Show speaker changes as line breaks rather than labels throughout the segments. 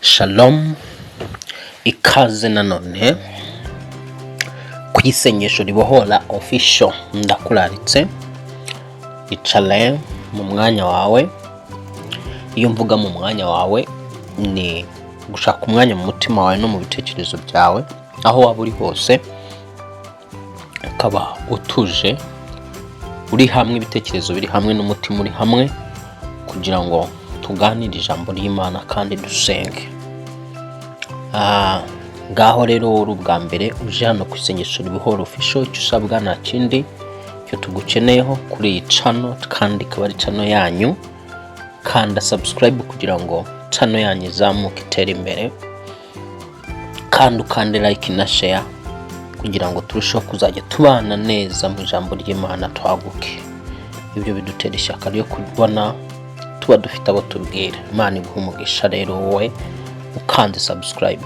Shalom, ikaze nanone ku Isengesho Ribohora Official. Ndakuraritse, icare mu mwanya wawe. Iyo mvuga mu mwanya wawe, ni gushaka umwanya mu mutima wawe no mu bitekerezo byawe, aho waba uri hose, ukaba utuje, uri hamwe, ibitekerezo biri hamwe n'umutima uri hamwe, kugira ngo tuganire ijambo ry'Imana kandi dusenge. Ngaho rero, uri ubwa mbere uje hano ku Isengesho Ribohora Official, icyo usabwa nta kindi, icyo tugukeneyeho kuri iyi channel, kandi ikaba ari channel yanyu, kanda subscribe kugira ngo channel yanyu izamuke, itere imbere, kandi ukande like na share kugira ngo turusheho kuzajya tubana neza mu ijambo ry'Imana, twaguke. Ibyo bidutera ishyaka ryo kubona tuba dufite abo tubwira. Imana iguha umugisha rero wowe ukanze subscribe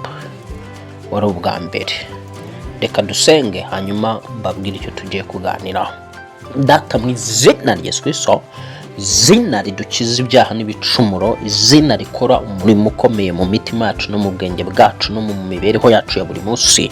wari ubwa mbere. Reka dusenge, hanyuma mbabwire icyo tugiye kuganiraho. Data, mu izina rya Yesu Kristo, izina ridukiza ibyaha n'ibicumuro, izina rikora umurimo ukomeye mu mitima yacu no mu bwenge bwacu no mu mibereho yacu ya buri munsi,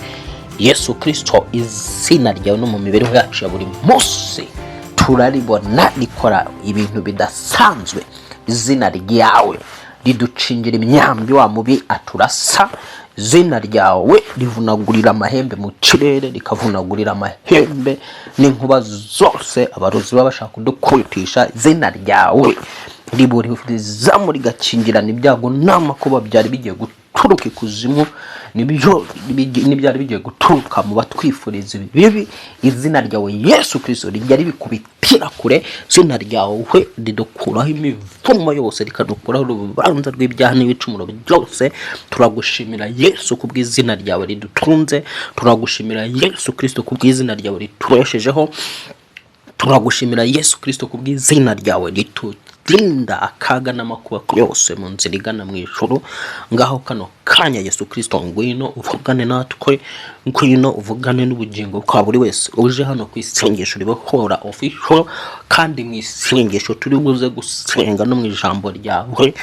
Yesu Kristo, izina ryawe no mu mibereho yacu ya buri munsi turaribona rikora ibintu bidasanzwe. Izina ryawe riducingira imyambi wa mubi aturasa. Izina ryawe rivunagurira amahembe mu kirere, rikavunagurira amahembe n'inkuba zose abarozi baba bashaka kudukubitisha. Izina ryawe riburizamo, rigakingirana ibyago n'amakuba byari bigiye guturuka ikuzimu, nibyo n'ibyari bigiye guturuka mu batwifuriza ibibi. Izina ryawe Yesu Kirisito rijya ribikubitira kure. Izina ryawe ridukuraho imivumo yose, rikadukuraho urubanza rw'ibyaha n'ibicumuro byose. Turagushimira Yesu kubw'izina ryawe ridutunze. Turagushimira Yesu Kirisito kubw'izina ryawe ritubeshejeho. Turagushimira Yesu Kirisito kubw'izina ryawe riturinda akaga n'amakuba yose mu nzira igana mu ijuru. Ngaho kano kanya, Yesu Kirisito, ngwino uvugane natwe, ngwino uvugane n'ubugingo bwa buri wese uje hano ku Isengesho Ribohora Official, kandi mu isengesho turi buze gusenga no mu ijambo ryawe.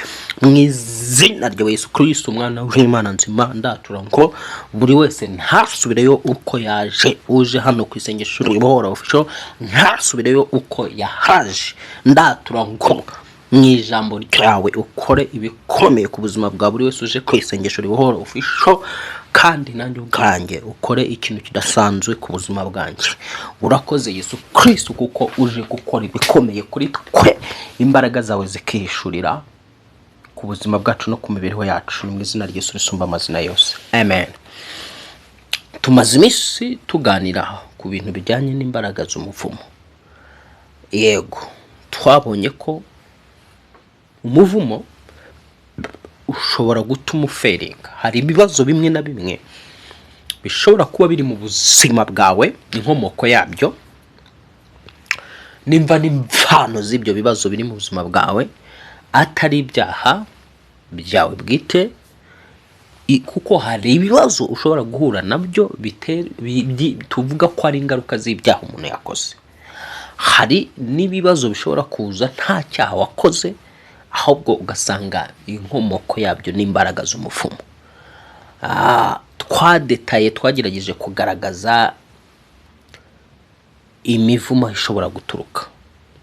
Mu izina rya Yesu Kirisito, umwana w'Imana nzima, ndatura ngo buri wese ntasubireyo uko yaje. Uje hano ku Isengesho Ribohora Official ntasubireyo uko yahaje. Ndatura ngo mu ijambo ryawe ukore ibikomeye ku buzima bwa buri wese uje ku Isengesho Ribohora Official, kandi nanjye ubwanjye ukore ikintu kidasanzwe ku buzima bwanjye. Urakoze Yesu Kristo, kuko uje gukora ibikomeye kuri twe, imbaraga zawe zikihishurira ku buzima bwacu no ku mibereho yacu. Ni mu izina rya Yesu risumba amazina yose, amen. Tumaze iminsi tuganira ku bintu bijyanye n'imbaraga z'umuvumo. Yego, twabonye ko umuvumo ushobora gutuma ufailinga. Hari ibibazo bimwe na bimwe bishobora kuba biri mu buzima bwawe, inkomoko yabyo nimva n'imvano z'ibyo bibazo biri mu buzima bwawe atari ibyaha byawe bwite, kuko hari ibibazo ushobora guhura nabyo tuvuga ko ari ingaruka z'ibyaha umuntu yakoze. Hari n'ibibazo bishobora kuza nta cyaha wakoze, ahubwo ugasanga inkomoko yabyo ni imbaraga z'umuvumo. Twadetaye, twagerageje kugaragaza imivumo aho ishobora guturuka.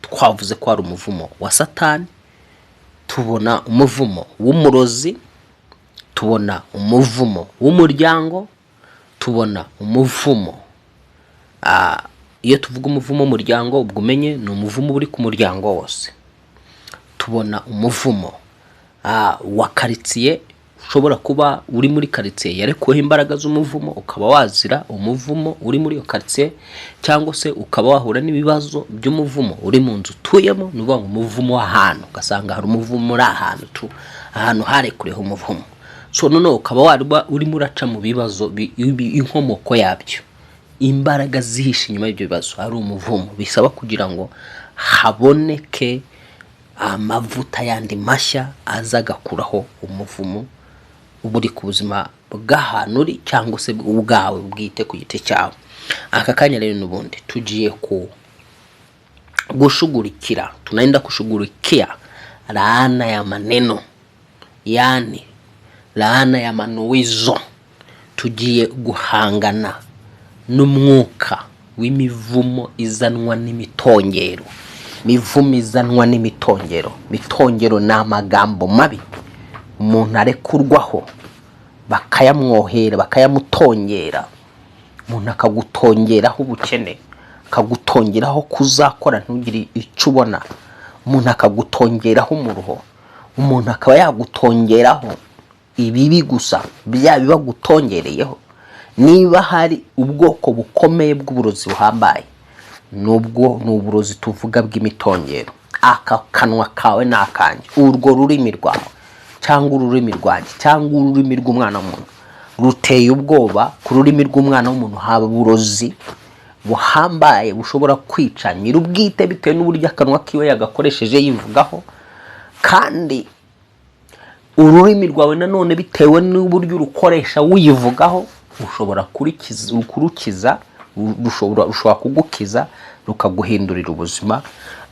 Twavuze ko hari umuvumo wa Satani, tubona umuvumo w'umurozi, tubona umuvumo w'umuryango, tubona umuvumo. Iyo tuvuga umuvumo w'umuryango, ubwo umenye ni umuvumo uri ku muryango wose. Tubona umuvumo wa karitsiye, ushobora kuba uri muri karitsiye yarekuweho imbaraga z'umuvumo, ukaba wazira umuvumo uri muri iyo karitsiye, cyangwa se ukaba wahura n'ibibazo by'umuvumo uri mu nzu utuyemo. Ni ukuvuga ngo umuvumo w'ahantu, ugasanga hari umuvumo uri ahantu tu ahantu harekuriweho umuvumo. So noneho ukaba waba urimo uraca mu bibazo inkomoko yabyo, imbaraga zihishe inyuma y'ibyo bibazo ari umuvumo, bisaba kugira ngo haboneke amavuta yandi mashya aza agakuraho umuvumo uba uri ku buzima bw'ahantu uri, cyangwa se ubwawe bwite ku giti cyawe. Aka kanya rero n'ubundi tugiye ku gushughulikia, tunaenda kushughulikia laana ya maneno, yaani Laana ya manuwizo. Tugiye guhangana n'umwuka w'imivumo izanwa n'imitongero. Imivumo izanwa n'imitongero. Mitongero ni amagambo mabi umuntu arekurwaho, bakayamwohera, bakayamutongera. Umuntu akagutongeraho ubukene, akagutongeraho kuzakora ntugire icyo ubona, umuntu akagutongeraho umuruho, umuntu akaba yagutongeraho ibibi gusa, bya bibagutongereyeho. Niba hari ubwoko bukomeye bw'uburozi buhambaye, nubwo ni uburozi tuvuga bw'imitongero. Aka kanwa kawe ni akanjye, urwo rurimi rwawe cyangwa ururimi rwanjye cyangwa ururimi rw'umwana w'umuntu ruteye ubwoba. Ku rurimi rw'umwana w'umuntu haba uburozi buhambaye bushobora kwica nyir'ubwite, bitewe n'uburyo akanwa kiwe yagakoresheje yivugaho. Kandi ururimi rwawe nanone, bitewe n'uburyo urukoresha wivugaho, ushobora kurukiza, rushobora kugukiza, rukaguhindurira ubuzima,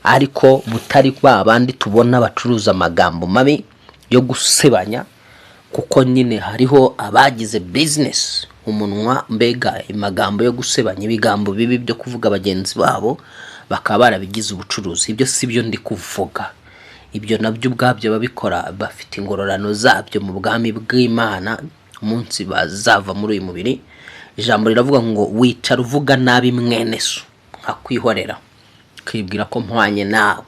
ariko butari ba bandi tubona bacuruza amagambo mabi yo gusebanya, kuko nyine hariho abagize business umunwa, mbega amagambo yo gusebanya, ibigambo bibi byo kuvuga bagenzi babo, bakaba barabigize ubucuruzi. Ibyo si byo ndi kuvuga. Ibyo nabyo ubwabyo babikora bafite ingororano zabyo mu bwami bw'Imana umunsi bazava muri uyu mubiri. Ijambo riravuga ngo wicara uvuga nabi mwene so, nkakwihorera, ukibwira ko mpwanye nawe.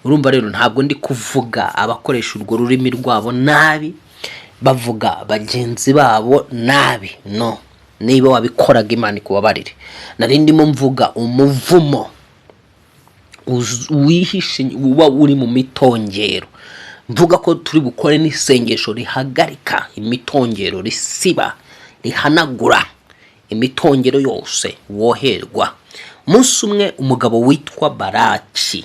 Urumva rero, ntabwo ndi kuvuga abakoresha urwo rurimi rwabo nabi, bavuga bagenzi babo nabi. No niba wabikoraga, Imana ikubabarire. Nari ndimo mvuga umuvumo wihishe, uba uri mu mitongero, mvuga ko turi bukore n'isengesho rihagarika imitongero, risiba, rihanagura imitongero yose woherwa. Umunsi umwe umugabo witwa Baraki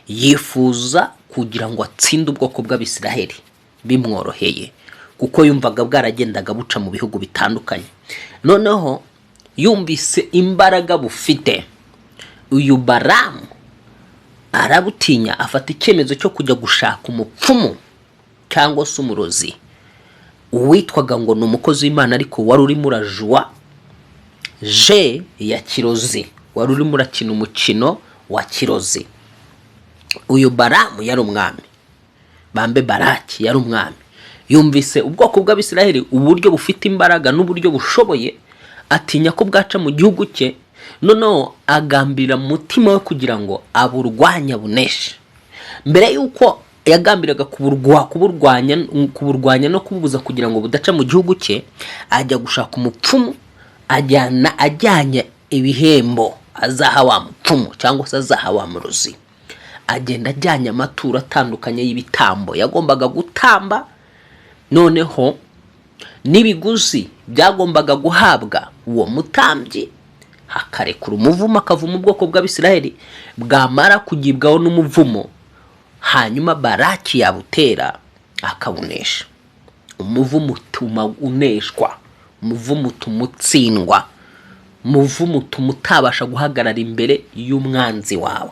yifuza kugira ngo atsinde ubwoko bw'Abisiraheli bimworoheye, kuko yumvaga bwaragendaga buca mu bihugu bitandukanye. Noneho yumvise imbaraga bufite, uyu Baramu arabutinya, afata icyemezo cyo kujya gushaka umupfumu cyangwa se umurozi uwitwaga ngo ni umukozi w'Imana, ariko wari urimo urajuwa je ya kirozi, wari urimo urakina umukino wa kirozi. Uyu Baramu yari umwami, bambe Baraki yari umwami. Yumvise ubwoko bw'Abisiraheli uburyo bufite imbaraga n'uburyo bushoboye, atinya ko bwaca mu gihugu cye. Noneho agambirira mu mutima we kugira ngo aburwanye, abuneshe. Mbere y'uko yagambiraga kuburwanya no kububuza kugira ngo budaca mu gihugu cye, ajya gushaka umupfumu, ajyanye ibihembo azaha wa mupfumu cyangwa se azaha wa murozi. Agenda ajyanye amaturo atandukanye y'ibitambo yagombaga gutamba, noneho n'ibiguzi byagombaga guhabwa uwo mutambyi, hakarekura umuvumo, akavuma ubwoko bw'Abisiraheli. Bwamara kugibwaho n'umuvumo, hanyuma Baraki yabutera akabunesha. Umuvumo utuma uneshwa, umuvumo utuma utsindwa, umuvumo utuma utabasha guhagarara imbere y'umwanzi wawe.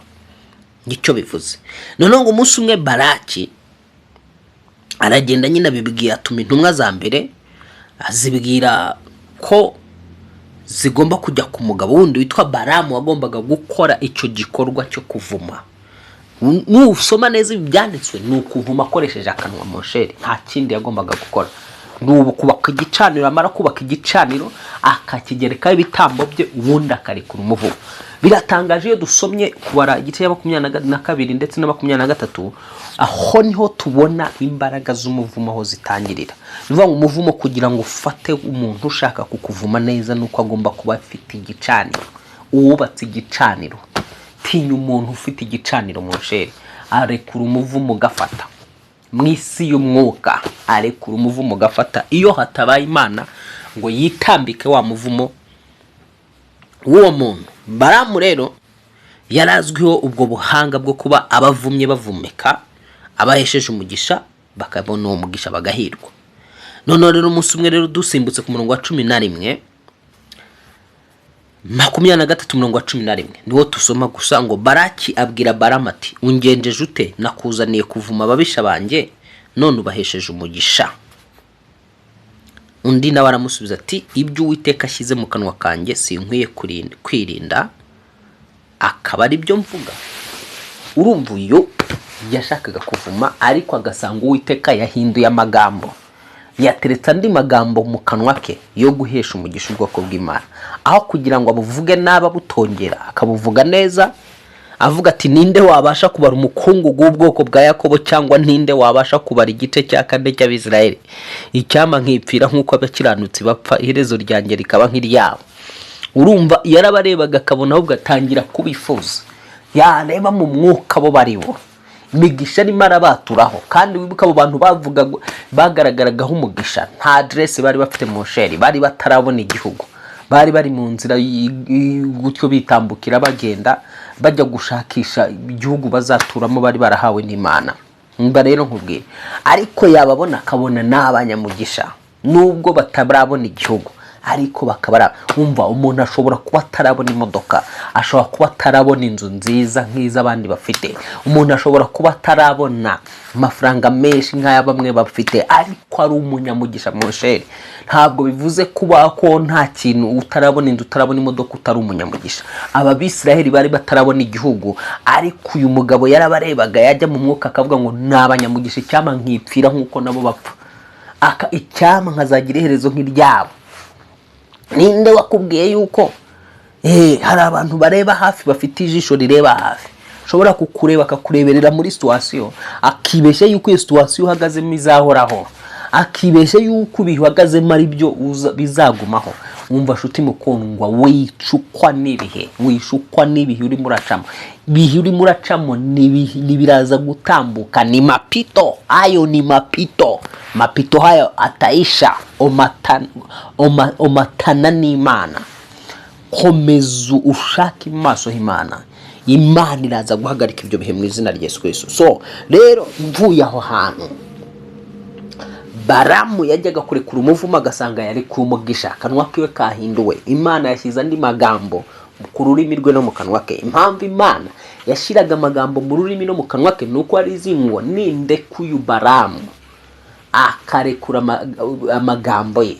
Nicyo bivuze. Noneho ngo umunsi umwe Baraki aragenda nyine, abibwira, atuma intumwa za mbere, azibwira ko zigomba kujya ku mugabo wundi witwa Baramu wagombaga gukora icyo gikorwa cyo kuvuma. Nusoma neza ibi byanditswe, ni ukuvuma akoresheje akanwa, mon cher, nta kindi yagombaga gukora. Ni ubu kubaka igicaniro, amara kubaka igicaniro akakigerekaho ibitambo bye, ubundi akarekura umuvumo. Biratangaje iyo dusomye Kubara igice cya 22 ndetse na 23, aho niho tubona imbaraga z'umuvumo aho zitangirira. Ni ukuvuga ngo umuvumo kugira ngo ufate umuntu ushaka kukuvuma neza, ni uko agomba kuba afite igicaniro, uwubatse igicaniro. Tinya umuntu ufite igicaniro, mon cher, arekura umuvumo ugafata. Mu isi y'umwuka arekura umuvumo ugafata, iyo hatabaye Imana ngo yitambike wa muvumo w'uwo muntu. Baramu rero yari azwiho ubwo buhanga bwo kuba abavumye bavumeka, abahesheje umugisha bakabona uwo mugisha, bagahirwa. Noneho rero umunsi umwe rero, dusimbutse ku murongo wa 11, 23 umurongo wa 11 niwo tusoma gusa, ngo Baraki abwira Baramu ati: "Ungenjeje ute? Nakuzaniye kuvuma ababisha banjye, none ubahesheje umugisha." Undi nawe aramusubiza ati: "Ibyo Uwiteka ashyize mu kanwa kanjye sinkwiye kwirinda, akaba ari byo mvuga?" Urumva, uyu yashakaga kuvuma, ariko agasanga Uwiteka yahinduye amagambo, yateretse andi magambo mu kanwa ke yo guhesha umugisha ubwoko bw'Imana. Aho kugira ngo abuvuge nabi abutongera, akabuvuga neza, avuga ati: "Ninde wabasha kubara umukungugu w'ubwoko bwa Yakobo, cyangwa ninde wabasha kubara igice cya kane cy'Abisirayeli? Icyampa nkipfira nk'uko abakiranutsi bapfa, iherezo ryanjye rikaba nk'iryabo." Urumva, yarabarebaga akabona ahubwo atangira kubifuza, yareba mu mwuka bo bari bo, imigisha arimo arabaturaho. Kandi wibuke, abo bantu bavuga bagaragaragaho umugisha, nta aderesi bari bafite mu sheri, bari batarabona igihugu, bari bari mu nzira gutyo bitambukira, bagenda bajya gushakisha igihugu bazaturamo bari barahawe n'Imana. Mba rero nkubwire, ariko yababona akabona ni abanyamugisha nubwo batarabona igihugu, ariko bakaba ari, wumva, umuntu ashobora kuba atarabona imodoka, ashobora kuba atarabona inzu nziza nk'iz'abandi bafite, umuntu ashobora kuba atarabona amafaranga menshi nk'aya bamwe bafite, ariko ari umunyamugisha mu sheri. Ntabwo bivuze kuba ko nta kintu utarabona, inzu utarabona, imodoka, utari umunyamugisha. Aba Bisiraheli bari batarabona igihugu, ariko uyu mugabo yarabarebaga, yajya mu mwuka akavuga ngo: "Ni abanyamugisha, icyampa nkipfira nk'uko nabo bapfa, icyampa nkazagira iherezo nk'iryabo." Ninde wakubwiye yuko hari abantu bareba hafi, bafite ijisho rireba hafi, ashobora kukureba akakureberera muri situation, akibeshya yuko iyo situation uhagazemo izahoraho, akibeshya yuko ibihe uhagazemo ari byo bizagumaho? Wumva shuti mukundwa, wicukwa n'ibihe, wishukwa n'ibihe urimo uracamo. Ibihe urimo uracamo ni biraza gutambuka, ni mapito hayo, ni mapito. Mapito hayo ataisha. Omatana n'Imana, komeza ushake mu maso h'Imana, Imana iraza guhagarika ibyo bihe mu izina rya Yesu Kristo. So rero, mvuye aho hantu, Baramu yajyaga kurekura umuvumo agasanga yarekuye umugisha, akanwa kiwe kahinduwe, Imana yashyize andi magambo ku rurimi rwe no mu kanwa ke. Impamvu Imana yashyiraga amagambo mu rurimi no mu kanwa ke ni uko ari izi ngo: "Nindekuye Baramu akarekura amagambo ye,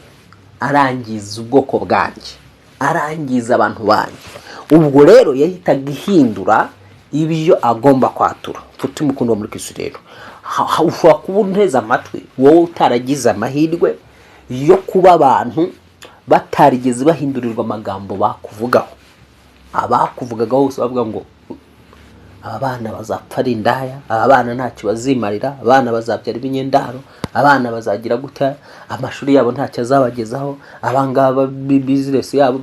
arangiza ubwoko bwanjye, arangiza abantu banjye." Ubwo rero yahitaga ihindura ibyo agomba kwatura. Mfite umukundo wo muri Kristo rero, ushobora kuba unteze amatwi wowe utaragize amahirwe yo kuba abantu batarigeze bahindurirwa amagambo bakuvugaho. Abakuvugagaho bose bavuga ngo: "Aba bana bazapfa ari indaya, aba bana ntacyo bazimarira, abana bazabyara ibinyendaro, abana bazagira gutya, amashuri yabo ntacyo azabagezaho, abangaba bizinesi yabo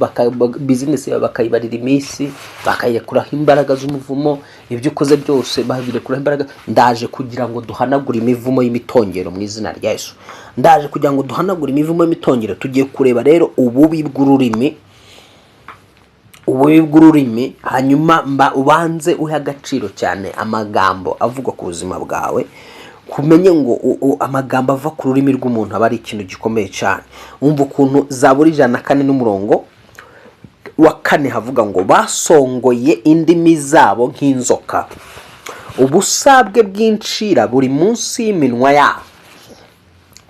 bakayibarira iminsi, bakayirekuraho imbaraga z'umuvumo, ibyo ukoze byose babirekuraho imbaraga." Ndaje kugira ngo duhanagure imivumo y'imitongero mu izina rya Yesu. Ndaje kugira ngo duhanagure imivumo y'imitongero. Tugiye kureba rero ububi bw'ururimi, ububi bw'ururimi. Hanyuma mba ubanze uhe agaciro cyane amagambo avugwa ku buzima bwawe, kumenye ngo amagambo ava ku rurimi rw'umuntu aba ari ikintu gikomeye cyane. Wumva ukuntu Zaburi 104 n'umurongo wa 4 havuga ngo: "Basongoye indimi zabo nk'inzoka, ubusabwe bw'incira buri munsi y'iminwa yabo."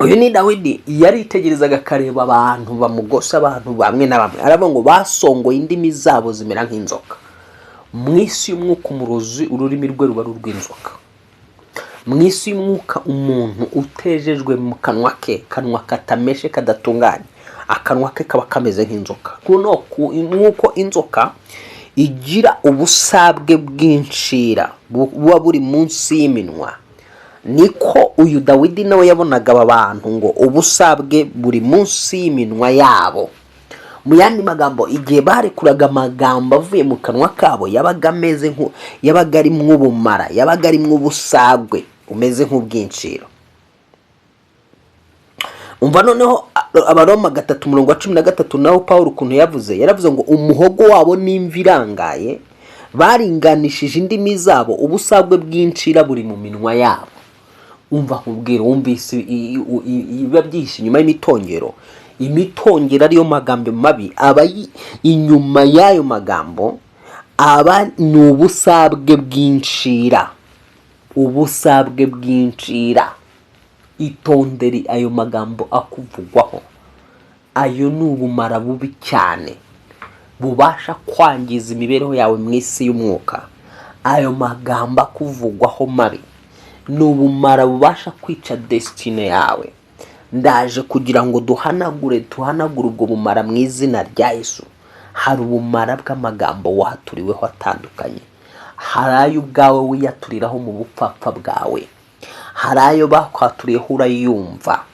Uyu ni Dawidi, yaritegerezaga akareba abantu bamugosa, abantu bamwe na bamwe, aravuga ngo: "Basongoye indimi zabo zimera nk'inzoka." Mu isi y'umwuka, umurozi ururimi rwe ruba ari urw'inzoka. Mu isi y'umwuka, umuntu utejejwe mu kanwa ke, kanwa katameshe, kadatunganye, akanwa ke kaba kameze nk'inzoka. Nk'uko inzoka igira ubusabwe bw'incira buba buri munsi y'iminwa, niko uyu Dawidi nawe yabonaga aba bantu ngo ubusabwe buri munsi y'iminwa yabo. Mu yandi magambo, igihe barekuraga amagambo avuye mu kanwa kabo, yabaga ameze nko yabaga ari ubumara, yabaga ari ubusagwe bumeze nk'ubw'inciro. Umva noneho Abaroma 3 umurongo wa 13, naho Paul ukuntu yavuze, yaravuze ngo: "Umuhogo wabo n'imvi irangaye, baringanishije indimi zabo, ubusagwe bw'incira buri mu minwa yabo." Umva nkubwire, wumvise ibiba byihishe inyuma y'imitongero? Imitongero ariyo magambo mabi aba inyuma y'ayo magambo, aba ni ubusabwe bw'incira, ubusabwe bw'incira. Itondere ayo magambo akuvugwaho. Ayo ni ubumara bubi cyane bubasha kwangiza imibereho yawe mu isi y'umwuka. Ayo magambo akuvugwaho mabi ni ubumara bubasha kwica destiny yawe. Ndaje kugira ngo duhanagure ubwo bumara mu izina rya Yesu. Hari ubumara bw'amagambo waturiweho atandukanye. Hari ayo ubwawe wiyaturiraho mu bupfapfa bwawe, hari ayo bakwaturiyeho urayumva.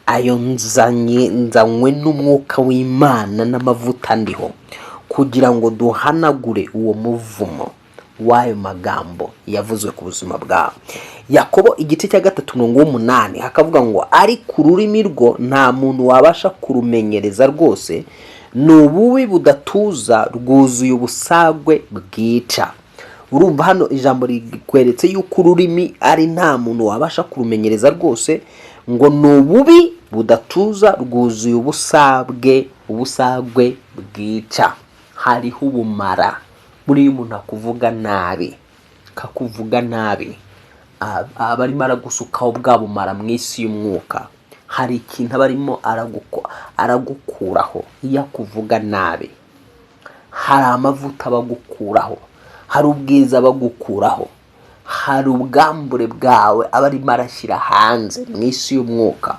Ayo nzanywe n'umwuka w'Imana n'amavuta ndiho kugira ngo duhanagure uwo muvumo w'ayo magambo yavuzwe ku buzima bwawe. Yakobo igice cya 3 umurongo w'umunani hakavuga ngo: "Ariko ururimi rwo nta muntu wabasha kurumenyereza rwose, ni ububi budatuza, rwuzuye ubusagwe bwica." Urumva hano ijambo rikweretse yuko ururimi ari nta muntu wabasha kurumenyereza rwose, ngo ni ububi budatuza, rwuzuye ubusagwe bwica. Hariho ubumara. Buriya umuntu akuvuga nabi, akakuvuga nabi, aba arimo aragusukaho bwa bumara mu isi y'umwuka. Hari ikintu aba arimo aragukuraho iyo akuvuga nabi. Hari amavuta abagukuraho, hari ubwiza abagukuraho, hari ubwambure bwawe aba arimo arashyira hanze mu isi y'umwuka.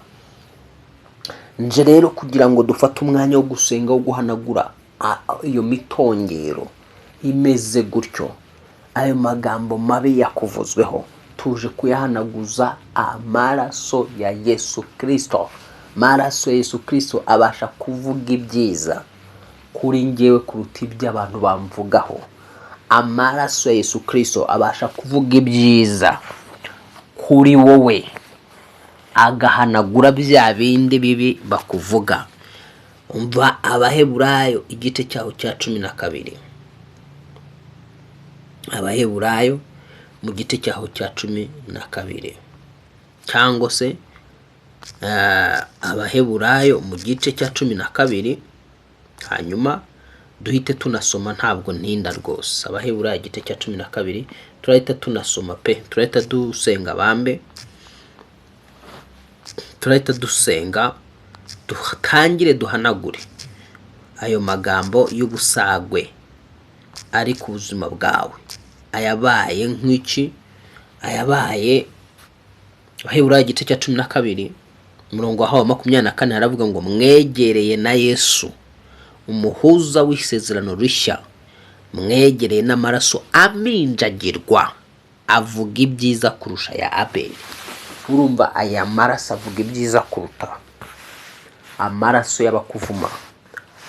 Nje rero kugira ngo dufate umwanya wo gusenga, wo guhanagura iyo mitongero imeze gutyo. Ayo magambo mabi yakuvuzweho tuje kuyahanaguza amaraso ya Yesu Kirisito. Amaraso ya Yesu Kirisito abasha kuvuga ibyiza kuri njyewe kuruta ibyo abantu bamvugaho. Amaraso ya Yesu Kirisito abasha kuvuga ibyiza kuri wowe, agahanagura bya bindi bibi bakuvuga. Umva Abaheburayo igice cyaho cya 12. Abaheburayo mu gice cyaho cya 12, cyangwa se Abaheburayo mu gice cya 12, hanyuma duhite tunasoma, ntabwo ntinda rwose. Abaheburayo igice cya 12, turahita tunasoma pe, turahita dusenga bambe, turahita dusenga, dutangire duhanagure ayo magambo y'ubusagwe ari ku buzima bwawe, ayabaye nk'iki, ayabaye. Abaheburayo igice cya 12, umurongo wahawe 24, haravuga ngo: "Mwegereye na Yesu umuhuza w'isezerano rishya, mwegereye n'amaraso aminjagirwa avuga ibyiza kurusha aya Abeli." Urumva aya maraso avuga ibyiza kuruta amaraso y'abakuvuma,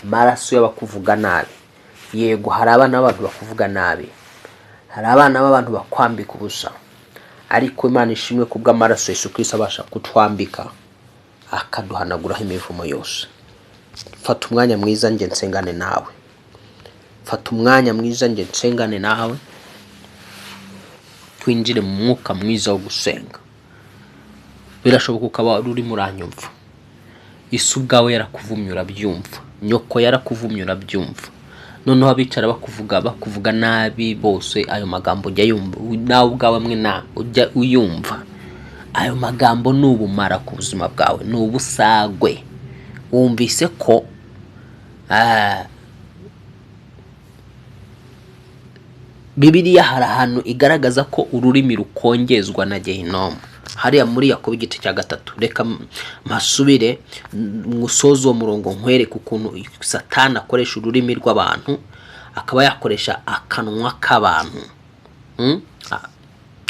amaraso y'abakuvuga nabi. Yego, hari abana b'abantu bakuvuga nabi, hari abana b'abantu bakwambika ubusa, ariko Imana ishimwe kubw'amaraso Yesu Kristo abasha kutwambika, akaduhanaguraho imivumo yose. Fata umwanya mwiza njye nsengane nawe. Fata umwanya mwiza njye nsengane nawe, twinjire mu mwuka mwiza wo gusenga. Birashoboka ukaba urimo uranyumva, isi ubwawe yarakuvumye urabyumva, nyoko yarakuvumye urabyumva, noneho abicara bakuvuga nabi bose, ayo magambo ujya yumva nawe ubwawe, amwe na ujya uyumva. Ayo magambo ni ubumara ku buzima bwawe, ni ubusagwe. Wumvise ko Bibiliya hari ahantu igaragaza ko ururimi rukongezwa na gehinomu, hariya muri Yakobo igice cya 3. Reka mpasubire musoze uwo murongo, nkwereke ukuntu Satani akoresha ururimi rw'abantu, akaba yakoresha akanwa k'abantu.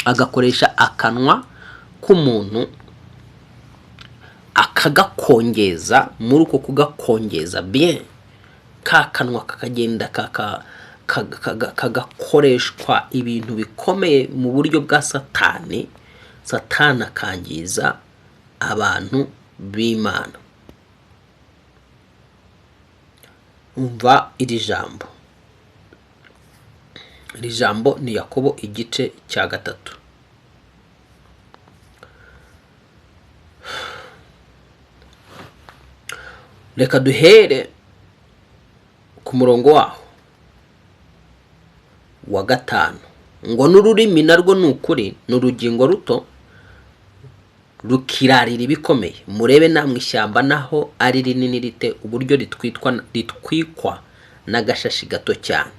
Agakoresha akanwa k'umuntu akagakongeza. Muri uko kugakongeza bien, ka kanwa kakagenda kagakoreshwa ibintu bikomeye mu buryo bwa Satani, Satani akangiza abantu b'Imana. Umva iri jambo, iri jambo ni Yakobo igice cya 3. Reka duhere ku murongo waho wa 5, ngo: "N'ururimi narwo ni ukuri ni urugingo ruto." Rukirarira ibikomeye. Murebe namwe ishyamba, naho ari rinini rite, uburyo ritwikwa n'agashashi gato cyane.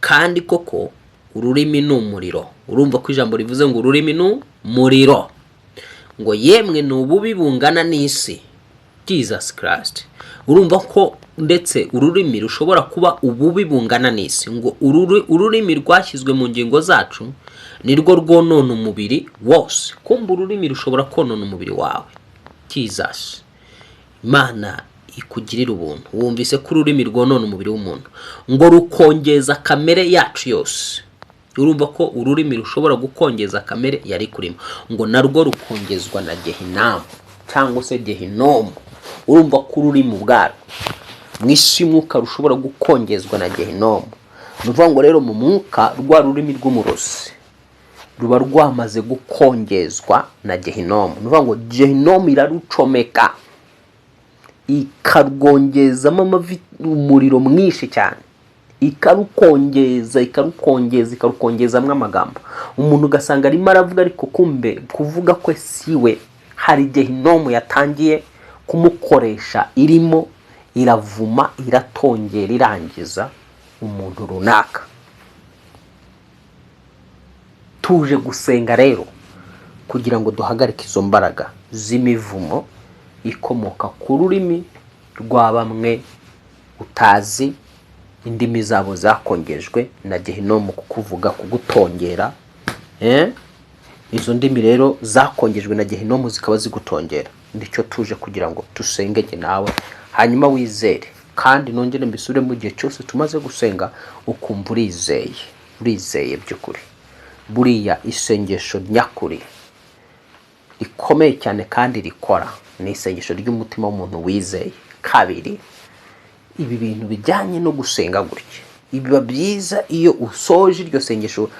Kandi koko ururimi ni umuriro. Urumva ko ijambo rivuze ngo ururimi ni umuriro, ngo yemwe ni ububi bungana n'isi. Jesus Christ! Urumva ko ndetse ururimi rushobora kuba ububi bungana n'isi. Ngo ururimi rwashyizwe mu ngingo zacu nirwo rwonona umubiri wose. Kumva ururimi rushobora konona umubiri wawe. Jesus, Imana ikugirira ubuntu. Wumvise ko ururimi rwonona umubiri w'umuntu, ngo rukongeza kamere yacu yose. Urumva ko ururimi rushobora gukongeza kamere yari kurimo, ngo narwo rukongezwa na Gehinamu cyangwa se Gehinomu. Urumva ko ururimi ubwarwo mu isi y'umwuka rushobora gukongezwa na Gehinomu. Ni ukuvuga ngo rero mu mwuka, rwa rurimi rw'umurozi ruba rwamaze gukongezwa na Gehinomu. Ni ukuvuga ngo Gehinomu irarucomeka, ikarwongezamo umuriro mwinshi cyane, ikarukongeza, ikarukongeza, ikarukongezamo amagambo. Umuntu ugasanga arimo aravuga, ariko kumbe kuvuga kwe siwe, hari Gehinomu yatangiye kumukoresha, irimo iravuma, iratongera, irangiza umuntu runaka. Tuje gusenga rero kugira ngo duhagarike izo mbaraga z'imivumo ikomoka ku rurimi rwa bamwe utazi, indimi zabo zakongejwe na Gehinomu kukuvuga, kugutongera. Izo ndimi rero zakongejwe na Gehinomu zikaba zigutongera. Nicyo tuje kugira ngo dusenge jye nawe, hanyuma wizere. Kandi nongere mbisubire, mu gihe cyose tumaze gusenga ukumva urizeye, urizeye by'ukuri. Buriya isengesho nyakuri rikomeye cyane kandi rikora ni isengesho ry'umutima w'umuntu wizeye. Kabiri, ibi bintu bijyanye no gusenga gutya, biba byiza iyo usoje iryo sengesho,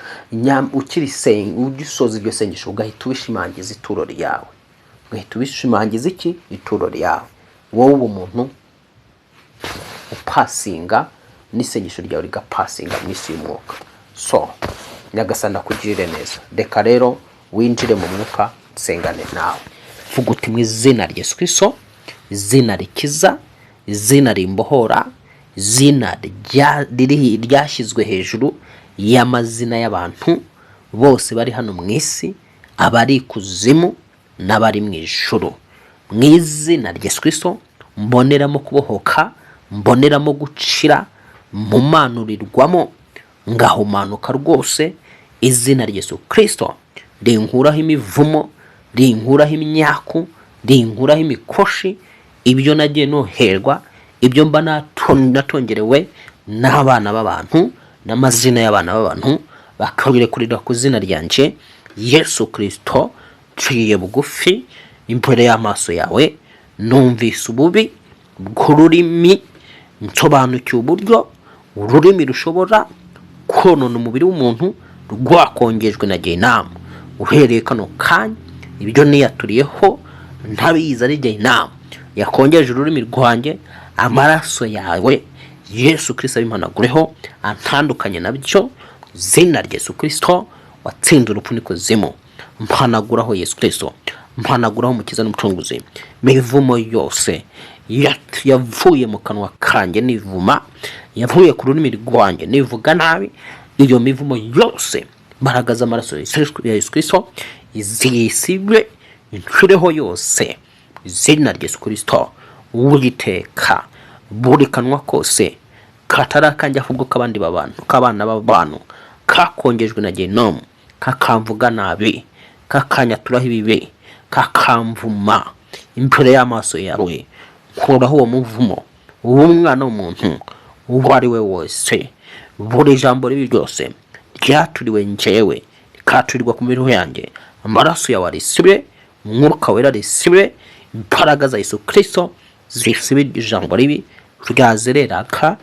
ugisoza iryo sengesho ugahita ubishimangiza ituro ryawe. Ugahita ubishimangiza iki? Ituro ryawe. Wowe uba umuntu upasinga, n'isengesho ryawe rigapasinga mu isi y'umwuka. So Nyagasani akugirire neza. Reka rero winjire mu mwuka, nsengane nawe. Vuga uti: "Mu izina rya Yesu Kristo, izina rikiza, izina rimbohora, izina ryashyizwe hejuru y'amazina y'abantu bose bari hano mu isi, abari ikuzimu n'abari mu ijuru, mu izina rya Yesu Kristo mboneramo kubohoka, mboneramo gucira, mumanurirwamo ngahumanuka rwose. Izina rya Yesu Kristo rinkuraho imivumo, rinkuraho imyaku, rinkuraho imikoshi, ibyo nagiye noherwa, ibyo mba natongerewe n'abana b'abantu, n'amazina y'abana b'abantu bakabirekurira ku izina ryanjye. Yesu Kristo, nciye bugufi imbere y'amaso yawe. Numvise ububi bw'ururimi, nsobanukiwe uburyo ururimi rushobora konona umubiri w'umuntu rwakongejwe na Gehinamu. Uhereye kano kanya, ibyo niyaturiyeho ntabizi ari Gehinamu yakongeje ururimi rwanjye, amaraso yawe Yesu Kristo abimpanagureho, antandukanye nabyo. Izina rya Yesu Kristo watsinze urupfu n'ikuzimu, mpanaguraho Yesu Kristo, mpanaguraho Umukiza n'Umucunguzi, imivumo yose yavuye mu kanwa kanjye nivuma, yavuye ku rurimi rwanjye nivuga nabi, iyo mivumo yose, imbaraga z'amaraso ya Yesu Kristo zisibe inshureho yose. Izina rya Yesu Kristo, Uwiteka, buri kanwa kose katari akanjye ahubwo k'abandi b'abantu, k'abana b'abantu, kakongejwe na Gehinomu, kakamvuga nabi, kakanyaturaho ibibi, kakamvuma imbere y'amaso yawe, nkuraho uwo muvumo w'umwana w'umuntu uwo ari we wese. Buri jambo ribi ryose ryaturiwe njyewe, rikaturirwa ku mibereho yanjye, amaraso yawe arisibe, Umwuka Wera risibe, imbaraga za Yesu Kristo zisibe ijambo ribi ryazereraka,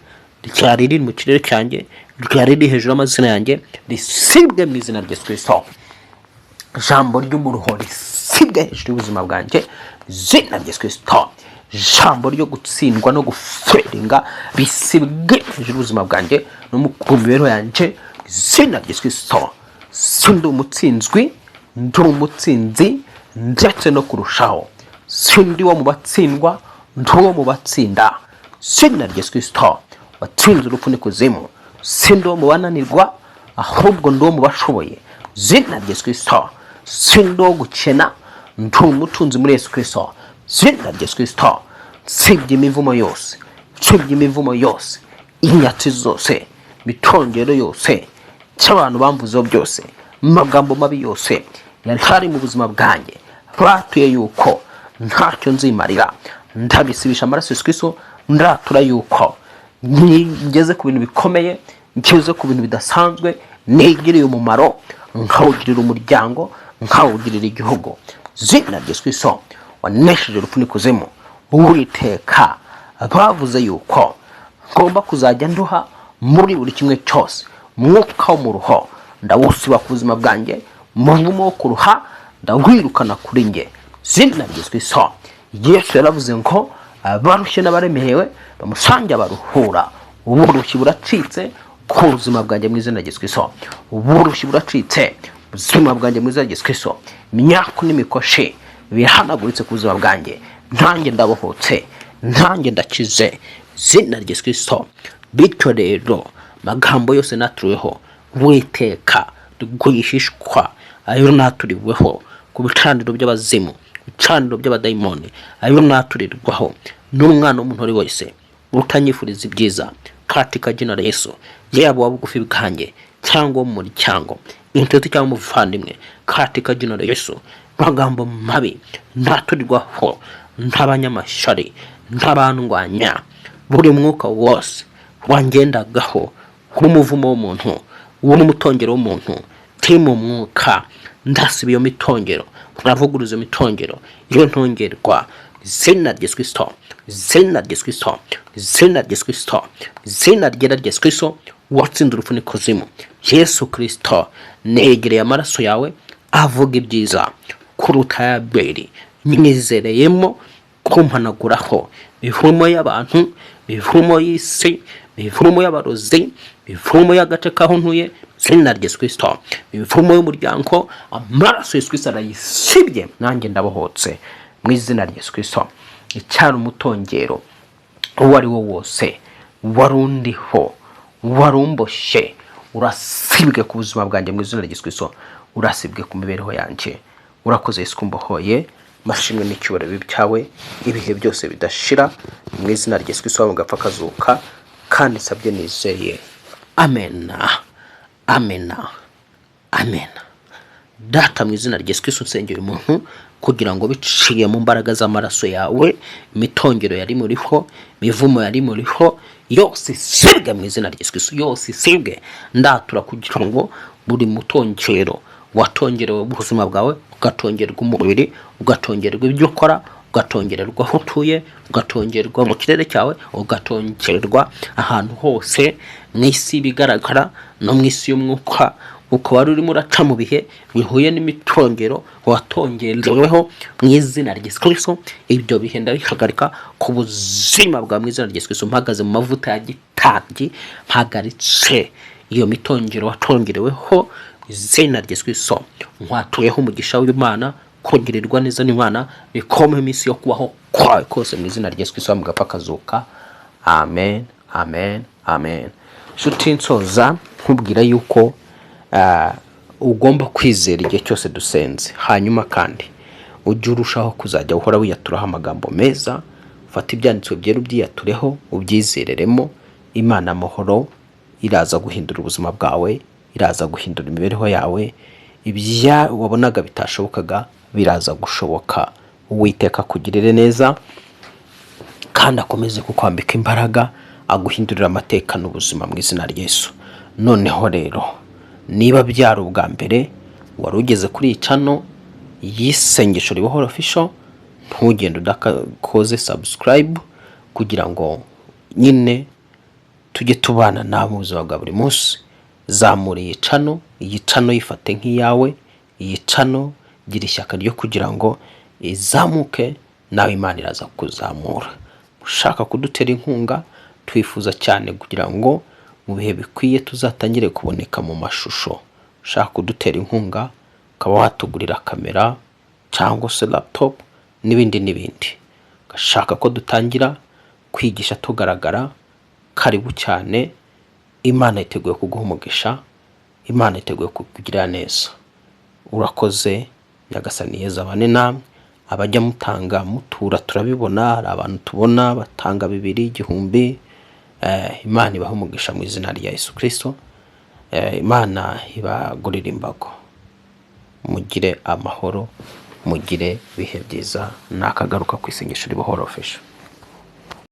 ryari riri mu kirere cyanjye, ryari riri hejuru y'amazina yanjye, risibwe mu izina rya Yesu Kristo. Ijambo ry'umuruho risibwe hejuru y'ubuzima bwanjye, izina rya Yesu Kristo. Ijambo ryo gutsindwa no guferinga risibwe hejuru y'ubuzima bwanjye no mu mibereho yanjye, izina rya Yesu Kristo. Si ndi umutsinzwi, ndi umutsinzi. ndetse no kurushaho. Sindi wo mu batsindwa, ndi uwo mu batsinda. Izina rya Yesu Kristo watsinze urupfu n'ikuzimu. Sindi uwo mu bananirwa, ahubwo ndi uwo mu bashoboye. Izina rya Yesu Kristo. Sindi uwo gukena, ndi umutunzi muri Yesu Kristo. Izina rya Yesu Kristo. Nsibye imivumo yose, nsibye imivumo yose, inyatsi zose, imitongero yose, cy'abantu bamvuzeho byose, amagambo mabi yose yari mu buzima bwanjye, batuye yuko ntacyo nzimarira, ndabisibisha amaraso Yesu Kristo. Ndatura yuko ngeze ku bintu bikomeye, ngeze ku bintu bidasanzwe, nigiriye umumaro, nkawugirira umuryango, nkawugirira igihugu. Zina rya Yesu Kristo wanesheje urupfu n'ikuzimu. Uwiteka, bavuze yuko ngomba kuzajya nduha muri buri kimwe cyose. Umwuka wo mu ruho ndawusiba ku buzima bwanjye, umuvumo wo kuruha ndawirukana kuri njye. Zina rya Yesu Kristo. Yesu yaravuze ngo abarushye n'abaremerewe bamusange abaruhura. Uburushyi buracitse ku buzima bwanjye mu izina rya Yesu Kristo. Uburushyi buracitse ubuzima bwanjye mu izina rya Yesu Kristo. Imyaku n'imikoshi birahanaguritse ku buzima bwanjye. Ntanjye ndabohotse, ntanjye ndakize, izina rya Yesu Kristo. Bityo rero, amagambo yose naturiweho, Witeka, rwihishwa ayo naturiweho ku bicaniro by'abazimu, ibicaniro by'abadayimoni, ayo naturirwaho n'umwana w'umuntu uri wese utanyifuriza ibyiza, katika jina la Yesu, yaba uwa bugufi bwanjye cyangwa wo mu muryango, inshuti cyangwa umuvandimwe, katika jina la Yesu, magambo mabi naturirwaho n'abanyamashyari n'abandwanya, buri mwuka wose wangendagaho w'umuvumo w'umuntu, w'umutongero w'umuntu, ti mu mwuka ndasiba iyo mitongero, turavuguruza iyo mitongero, iyo ntongerwa. Izina rya Yesu Kristo, izina rya Yesu Kristo, izina rya Yesu Kristo, izina ryera rya Yesu Kristo watsinze urupfu n'ikuzimu. Yesu Kristo, negereye amaraso yawe avuga ibyiza kuruta ya Abeli, mwizereyemo kumpanaguraho imivumo y'abantu, imivumo y'isi, imivumo y'abarozi, imivumo y'agace k'aho ntuye. Izina rya Yesu Kristo, imivumo y'umuryango, amaraso Yesu Kristo arayisibye, nanjye ndabohotse mu izina rya Yesu Kristo. Icyari umutongero uwo ari wo wose wari undiho, wari umboshye, urasibwe ku buzima bwanjye mu izina rya Yesu Kristo, urasibwe ku mibereho yanjye. Urakoze Yesu kumbohoye. Mashimwe n'icyubahiro bibe byawe ibihe byose bidashira, mu izina rya Yesu Kristo gapfa kazuka, kandi nsabye nizeye. Amena, amena, amena. Data, mu izina rya Yesu Kristo, nsengera umuntu kugira ngo biciye mu mbaraga z'amaraso yawe, imitongero yari muriho, imivumo yari muriho yose isibwe mu izina rya Yesu Kristo, yose isibwe. Ndatura kugira ngo buri mutongero watongerewe ubuzima bwawe, ugatongerwa umubiri, ugatongerwa ibyo ukora, ugatongererwa aho utuye, ugatongerwa mu kirere cyawe, ugatongerwa ahantu hose mu isi ibigaragara no mu isi y'umwuka, ukaba wari urimo uraca mu bihe bihuye n'imitongero watongereweho, mu izina rya Yesu Kristo ibyo bihe ndabihagarika ku buzima bwawe mu izina rya Yesu Kristo. Mpagaze mu mavuta ya gitambyi, mpagaritse iyo mitongero watongereweho mu izina rya Yesu Kristo. Nkwatuyeho umugisha w'Imana, kongererwa neza n'Imana, bikome iminsi yo kubaho kwawe kose mu izina rya Yesu Kristo mugapfa akazuka. Amen, amen, amen. Nshuti, nsoza nkubwira yuko ugomba kwizera igihe cyose dusenze, hanyuma kandi ujye urushaho kuzajya uhora wiyaturaho amagambo meza. Ufate ibyanditswe byera ubyiyatureho, ubyizereremo. Imana amahoro iraza guhindura ubuzima bwawe, iraza guhindura imibereho yawe. Ibya wabonaga bitashobokaga biraza gushoboka. Uwiteka akugirire neza kandi akomeze kukwambika imbaraga, aguhindurira amateka n'ubuzima mu izina rya Yesu. Noneho rero, niba byari ubwa mbere wari ugeze kuri iyi channel y'isengesho ribohora official, ntugende udakoze subscribe kugira ngo nyine tujye tubana nawe mu buzima bwa buri munsi. Zamura iyi channel, iyi channel yifate nk'iyawe. Iyi channel gira ishyaka ryo kugira ngo izamuke, nawe Imana iraza kuzamura. Ushaka kudutera inkunga, twifuza cyane kugira ngo mu bihe bikwiye tuzatangire kuboneka mu mashusho. Ushaka kudutera inkunga ukaba watugurira kamera. cyangwa se laptop n'ibindi n'ibindi. Ugashaka ko dutangira kwigisha tugaragara, karibu cyane. Imana yiteguye kuguha umugisha, Imana yiteguye kukugirira neza. Urakoze. Nyagasani Yezu abane namwe. Abajya mutanga, mutura, turabibona, hari abantu tubona batanga 2, 1000. Imana ibahe umugisha mu izina rya Yesu Kirisito. Imana ibagurire imbago, mugire amahoro, mugire ibihe byiza. Nakagaruka ku Isengesho Ribohora Official.